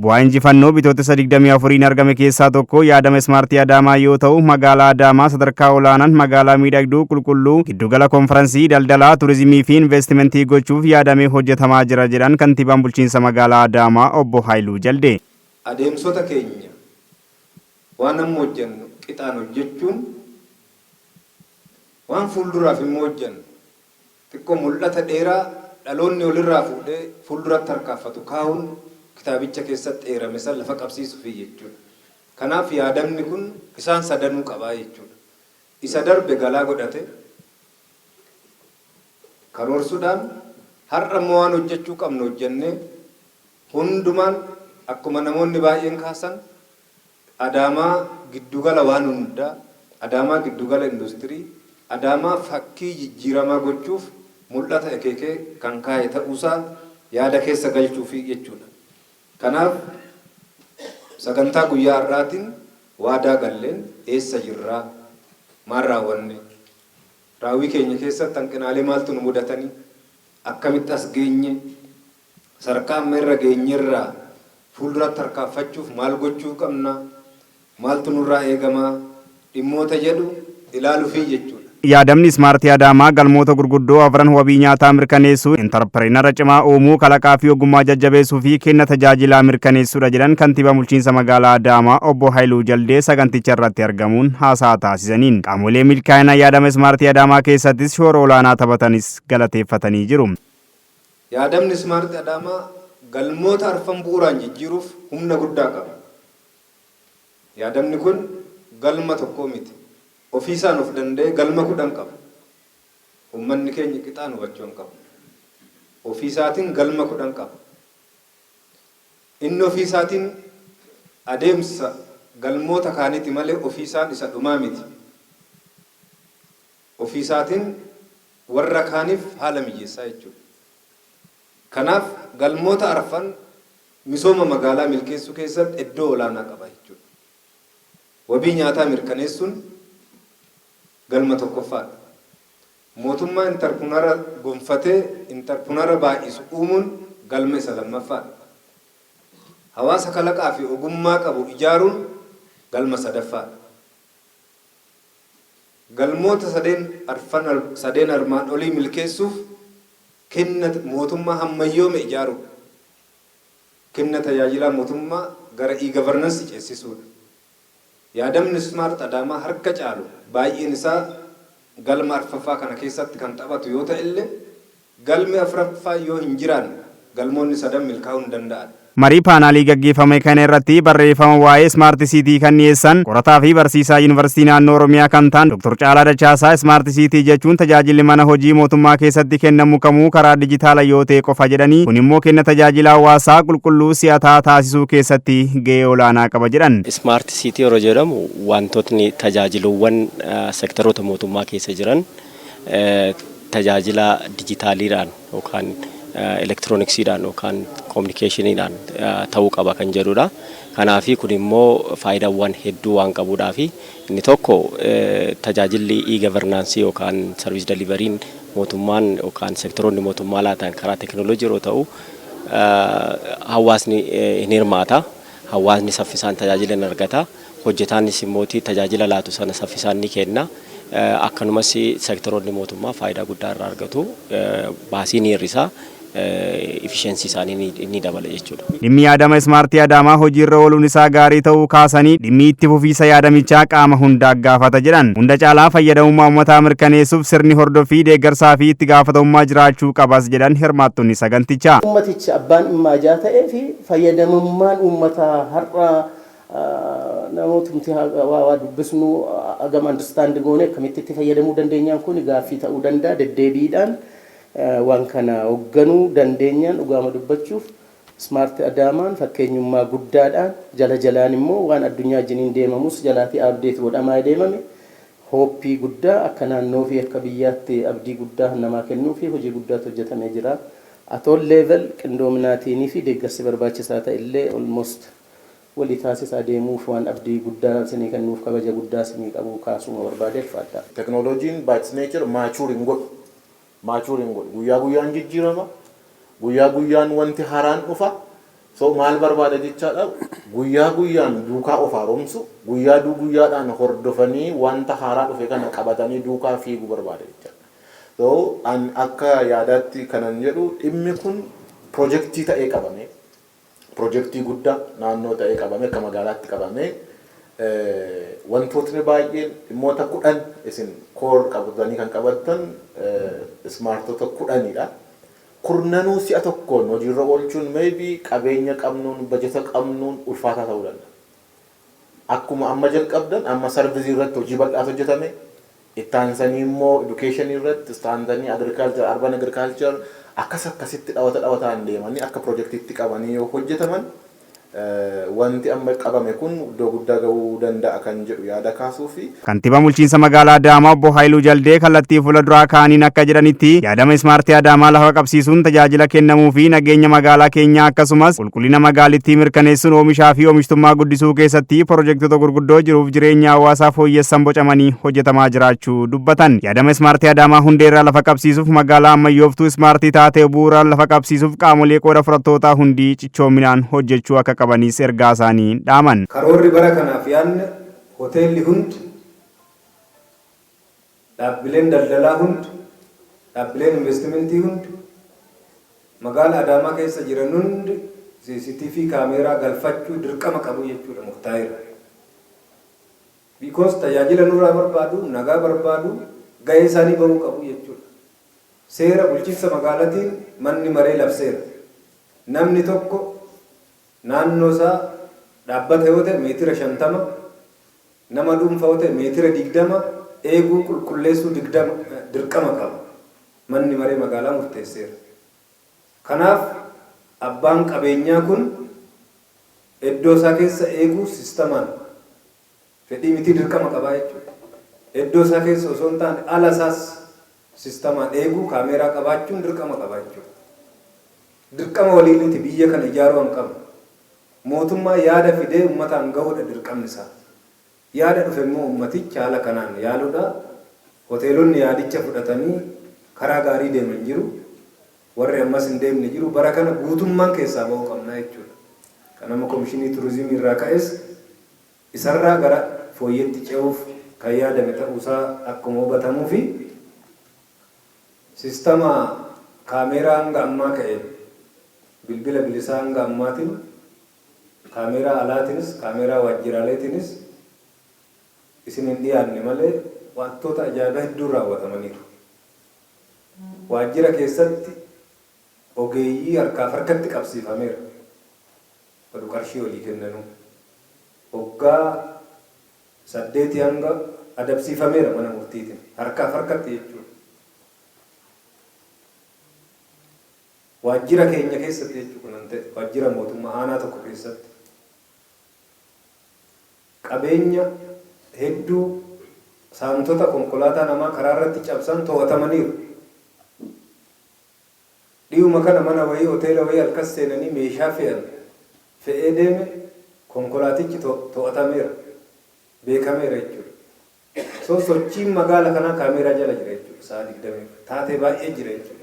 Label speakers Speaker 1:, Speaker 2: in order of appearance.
Speaker 1: Bu'aa injifannoo Bitootessa 24n argame keessaa tokko yaadama Ismaartii Adaamaa yoo ta'u, magaalaa Adaamaa sadarkaa olaanaan magaalaa miidhagduu, qulqulluu, giddugala konferansii, daldalaa, turizimii fi investimentii gochuuf yaadamee hojjetamaa jira jedhan kantiibaan bulchiinsa magaalaa Adaamaa obbo Haayiluu Jaldee.
Speaker 2: Adeemsota keenya waan amma hojjennu qixaan hojjechuun, waan fuulduraaf immoo hojjennu xiqqoo mul'ata dheeraa dhaloonni olirraa fuudhee fuulduratti harkaaffatu kaa'uun kitaabicha keessatti eerame san lafa qabsiisuufi jechuudha. Kanaaf yaadamni kun isaan sadanuu qabaa jechuudha. Isa darbe galaa godhate karoorsudhaan, har'a immoo waan hojjechuu qabnu hojjennee, hundumaan akkuma namoonni baay'een kaasan, Adaamaa giddugala waan hundaa, Adaamaa giddugala industirii, Adaamaa fakkii jijjiiramaa gochuuf mul'ata ekeekee kan kaa'e ta'uusaa yaada keessa galchuufi jechuudha. Kanaaf sagantaa guyyaa har'aatiin waadaa galleen eessa jirraa? Maal raawwanne? Raawwii keenya keessatti hanqinaalee maaltu nu mudatanii? Akkamitti as geenye? Sadarkaa amma irra geenyerraa fuulduratti tarkaanfachuuf maal gochuu qabna? Maaltu nurraa eegama? Dhimmoota jedhu ilaalufii jechuudha.
Speaker 1: Yaadamni Ismaartii Adaamaa galmoota gurguddoo afran wabii nyaataa mirkaneessuu, intarpireenara cimaa uumuu, kalaqaa fi ogummaa jajjabeessuu fi kenna tajaajilaa mirkaneessuudha jedhan kantiibaa bulchiinsa magaalaa Adaamaa obbo Haayiluu Jaldee saganticha irratti argamuun haasaa taasisaniin. Qaamolee milkaa'ina yaadama Ismaartii Adaamaa keessattis shoora olaanaa taphatanis galateeffatanii jiru.
Speaker 2: Yaadamni Ismaarti Adaamaa galmoota arfan bu'uuraan jijjiiruuf humna guddaa qaba. Yaadamni kun galma tokkoo miti. Ofiisaan of danda'ee galma 10 qaba. Ummanni keenya qixaan hubachuu hin qabu. Ofiisaatiin galma 10 qaba. Inni ofiisaatiin adeemsa galmoota kaaniiti malee ofiisaan isa dhumaa miti. Ofiisaatiin warra kaaniif haala mijeessaa jechuudha. Kanaaf galmoota arfan misooma magaalaa milkeessuu keessatti iddoo olaanaa qaba jechuudha. Wabii nyaataa mirkaneessuun galma tokkoffaadha. Mootummaa intarpunara gonfatee intarpunara baay'isu uumuun galma isa lammaffaadha. Hawaasa kalaqaa fi ogummaa qabu ijaaruun galma sadaffaadha. Galmoota sadeen arfan sadeen armaan olii milkeessuuf kenna mootummaa hammayyoome ijaaruudha. Kenna tajaajilaa mootummaa gara e-governance ceessisuudha. Yaadamni Smart Adaamaa harka caalu baay'een isaa galma arfaffaa kana keessatti kan taphatu yoo ta'ellee, galmi afraffaa yoo hin jiraanne galmoonni sadan milkaa'uu hin danda'an.
Speaker 1: Marii paanaalii gaggeeffame kana irratti barreeffama waa'ee Smart City kan dhiyeessan qorataa fi barsiisaa Yuunivarsiitii Naannoo Oromiyaa kan ta'an Dr. Caalaa Dachaasaa, Smart City jechuun tajaajilli mana hojii mootummaa keessatti kennamu kamuu karaa dijitaala yoo ta'e qofa jedhanii, kun immoo kenna tajaajila hawaasaa qulqulluu, si'ataa taasisuu keessatti ga'ee olaanaa qaba jedhan.
Speaker 3: Smart City yeroo jedhamu wantootni tajaajiluuwwan sektaroota mootummaa keessa jiran tajaajila dijitaaliidhaan yookaan elektirooniksiidhaan yookaan kominikeeshiniidhaan ta'uu qaba kan jedhudha. Kanaaf kun immoo faayidaawwan hedduu waan qabuudhaaf, inni tokko tajaajilli e-governance yookaan service delivery'n mootummaan yookaan sektoroonni mootummaa laatan karaa teknooloojii yeroo ta'u hawaasni hin hirmaata. Hawaasni saffisaan tajaajila hin argata. Hojjetaanis immoo tajaajila laatu sana saffisaan ni kenna. Akkanumas sektoroonni mootummaa faayidaa guddaa irraa argatu. Baasii ni hir'isa. Efficiency isaanii ni dabala jechuudha.
Speaker 1: Dhimmi yaadama Ismaartii Adaamaa hojiirra ooluun isaa gaarii ta'uu kaasanii, dhimmi itti fufiisa yaadamichaa qaama hundaa gaafata jedhan. Hunda caalaa fayyadamummaa uummataa mirkaneessuuf sirni hordoffii, deeggarsaa fi itti gaafatamummaa jiraachuu qabas jedhan hirmaattonni sagantichaa.
Speaker 4: Uummatichi abbaan dhimmaa ta'ee fi fayyadamummaan uummataa har'a namootumti waa dubbisnu hagam understand goone akkamitti itti fayyadamuu dandeenyaan kun gaaffii ta'uu danda'a. Deddeebiidhaan waan kana hoogganuu dandeenyaan, dhugaama dubbachuuf, Smart Adaamaan fakkeenyummaa guddaadhaan jala jalaan immoo waan addunyaa wajjiniin deemamus jalaatii update godhamaa deemame, hope guddaa akka naannoo fi akka biyyaatti abdii guddaa namaa kennuu fi hojii guddaatu hojjetamee jira. At all level qindoominaatiinii fi deeggarsi barbaachisaa ta'e illee almost walii taasisaa deemuuf waan abdii guddaa isinii kennuuf kabaja guddaa isinii qabu kaasuma barbaade, ulfaadha.
Speaker 5: Teknooloojiin by its nature mature hin godhu. Mature hin godhu. Guyyaa guyyaan jijjiirama. Guyyaa guyyaan wanti haaraan dhufa. So maal barbaada jechaadha? Guyyaa guyyaan duukaa of haaromsu, guyyaa guyyaadhaan hordofanii wanta haaraa dhufe kana qabatanii duukaa fiiguu barbaada jechaadha. So an akka yaadaatti kanan jedhu, dhimmi kun pirojektii ta'ee qabame, pirojektii guddaa naannoo ta'ee qabame, akka magaalaatti qabame, wantootni baay'een dhimmoota 10 isin core qabatanii kan qabattan smartota 10dha. Kurnanuu si'a tokkoon hojiirra oolchuun maybe qabeenya qabnuun, bajeta qabnuun ulfaataa ta'uu danda'a. Akkuma amma jalqabdan, amma service irratti hojii bal'aatu hojjetame. Ittaansanii immoo education irratti, ittaansanii agriculture, urban agriculture, akkas akkasitti dhawata dhawataan deemanii akka pirojektiitti qabanii yoo hojjetaman, wanti amma qabame kun iddoo guddaa gahuu danda'a kan jedhu yaada kaasuu fi.
Speaker 1: Kantiibaa bulchiinsa magaalaa Adaamaa Obbo Haayiluu Jaldee kallattii fuula duraa kaaniin akka jedhanitti, yaadama ismaartii Adaamaa lafa qabsiisuun tajaajila kennamuu fi nageenya magaalaa keenyaa akkasumas qulqullina magaalittii mirkaneessuun oomishaa fi oomishtummaa guddisuu keessatti pirojektoota gurguddoo jiruuf jireenya hawaasaa fooyyessan bocamanii hojjetamaa jiraachuu dubbatan. Yaadama ismaartii Adaamaa hundeerraa lafa qabsiisuuf, magaalaa ammayyooftuu ismaartii taatee bu'uura lafa qabsiisuuf qaamolee qooda fudhattootaa hundi cichoominaan hojjechuu akka qabanis ergaa isaanii dhaaman.
Speaker 2: Karoorri bara kanaaf yaadne, hoteelli hundi, dhaabbileen daldalaa hundi, dhaabbileen investimentii hundi, magaala Adaamaa keessa jiran hundi CCTV kaameeraa galfachuu dirqama qabu jechuudha murtaa'eera. Because tajaajila nurraa barbaadu, nagaa barbaadu, gahee isaanii bahuu qabu jechuudha. Seera bulchiinsa magaalatiin manni maree labseera. Namni tokko naannoo isaa dhaabbata yoo ta'e meetira 50, nama dhuunfaa yoo ta'e meetira 20 eeguu, qulqulleessuu 20 dirqama qaba. Manni maree magaalaa murteesseera. Kanaaf abbaan qabeenyaa kun iddoo isaa keessa eeguu sistemaan fedhii miti, dirqama qabaa jechuudha. Iddoo isaa keessa osoo hin taane ala isaas sistemaan eeguu, kaameeraa qabaachuun dirqama qaba jechuudha. Dirqama waliiniti biyya kana ijaaruu hin qabnu. Mootummaa yaada fidee uummataan gahuudha dirqamni isaa. Yaada dhufe immoo uummatichi haala kanaan yaaluudha. Hoteelonni yaadicha fudhatanii karaa gaarii deeman jiru. Warri ammas hin deemne jiru. Bara kana guutummaan keessaa bahuu qabna jechuudha. Kan amma komishinii turizimii irraa ka'es isarraa gara fooyyeetti ce'uuf kan yaadame ta'uusaa akkuma hubatamuu fi sistama kaameeraa hanga ammaa ka'e, bilbila bilisaa hanga ammaatiin, kaameeraa alaatiinis kaameeraa waajjiraaleetiinis isin hin dhiyaanne malee wantoota ajaa'ibaa hedduun raawwatamaniiru. Waajjira keessatti ogeeyyii harkaaf harkatti qabsiifameera. Oduu qarshii olii kennanuu. Waggaa 8 hanga adabsiifameera mana murtiitiin. Harkaaf harkatti jechuudha. Waajjira keenya keessatti jechuudha kunan ta'e, waajjira mootummaa aanaa tokko keessatti. Qabeenya hedduu saamtota konkolaataa namaa karaa irratti cabsan to'atamaniiru. Dhiyuma kana mana wayii, hoteela wayii halkan seenanii meeshaa fe'an fe'ee deeme konkolaatichi to'atameera. Beekameera jechuudha. So sochiin magaala kanaa kaameeraa jala jira jechuudha, sa'a 24. Taatee baay'ee jira jechuudha.